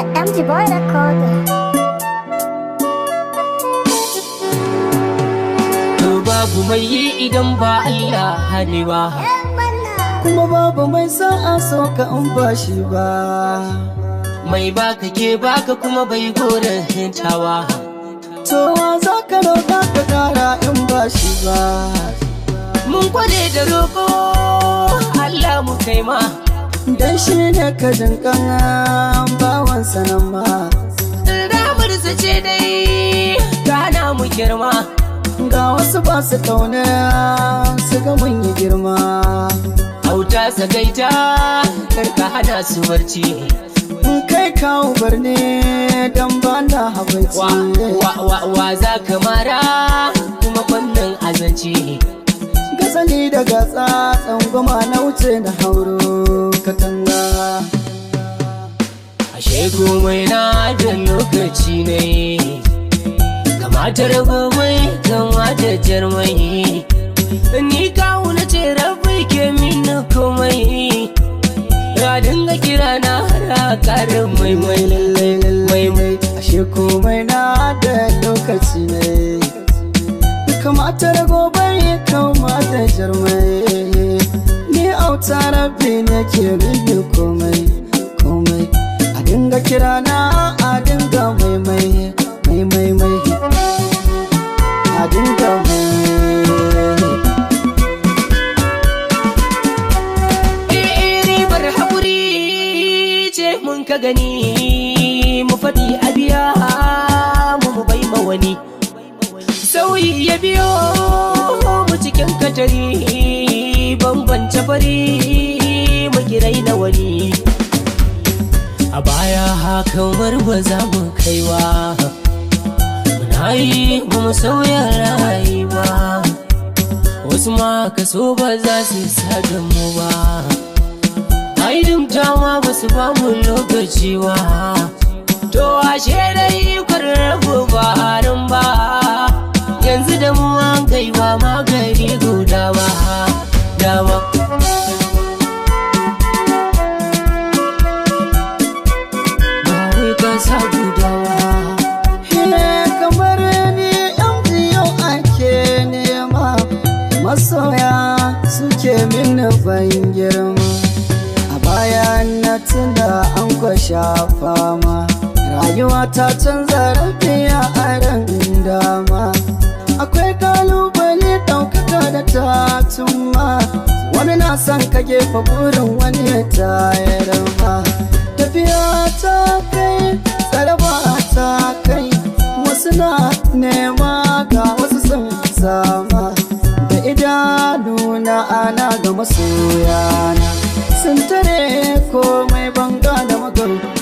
MG Boy Recorder. To babu mai yi idan ba Allah ne ba. Kuma babu mai sa'a so ka in ba shi ba. Mai baka ke baka kuma bai goren hintawa. To wa za ka roƙa ka ƙara in ba shi ba. Mun kware da roƙo Allah mu kai ma. Dan shi ne ka jinƙan bawan sanan ma. Ramar su ce dai gana mu girma. Ga wasu ba su kauna su ga mun yi girma. Auta sagaita karka hana su barci. In kai kawo barne dan ba na habaici. Wa wa wa wa za ka mara kuma fannin azanci. Gasali daga tsatsan goma na wuce na hauro katanga. Ashe komai na da lokaci ne. Kamata rago mai kamata jarmai. Ni kawo na ce rabai ke mini komai. Ya dinga kira na har karin mai mai Lallai lallai mai. Ashe komai na da lokaci ne. Kamata rago bai kamata jarmai. Ni auta rabbi ne ke mini komai komai. A dinga kira na a dinga mai mai mai mai mai. A dinga mai. Eh, ribar haƙuri ce mun ka gani mu faɗi a biya mu mu bai ma wani sauyi ya biyo mu cikin katari bambance fari mu kirai na wani a baya hakan ba za mu kaiwa muna yi ba mu sauya rayuwa wasu ma kaso ba za su sada mu ba. Ai dumtawa ba su ba mu lokaci ba. To ashe dai rabu ba nan ba. Yanzu da mu an kai ba magani guda ba. Dama. Ba wai kasa guda ba. He kamar ni MGO ake nema. Masoya suke mini ban girma. A baya na tuna an kwasha fama. Rayuwa ta canza rabiya a ran dama. Akwai kalubale ɗaukaka da ta cimma. Wani na son ka gefe burin wani ya tayar ma. Tafiya ta kai, tsaraba ta kai. Wasu na nema ga wasu sun sama. Da idanuna ana ga masoyana. Sun tare komai banga da magauta.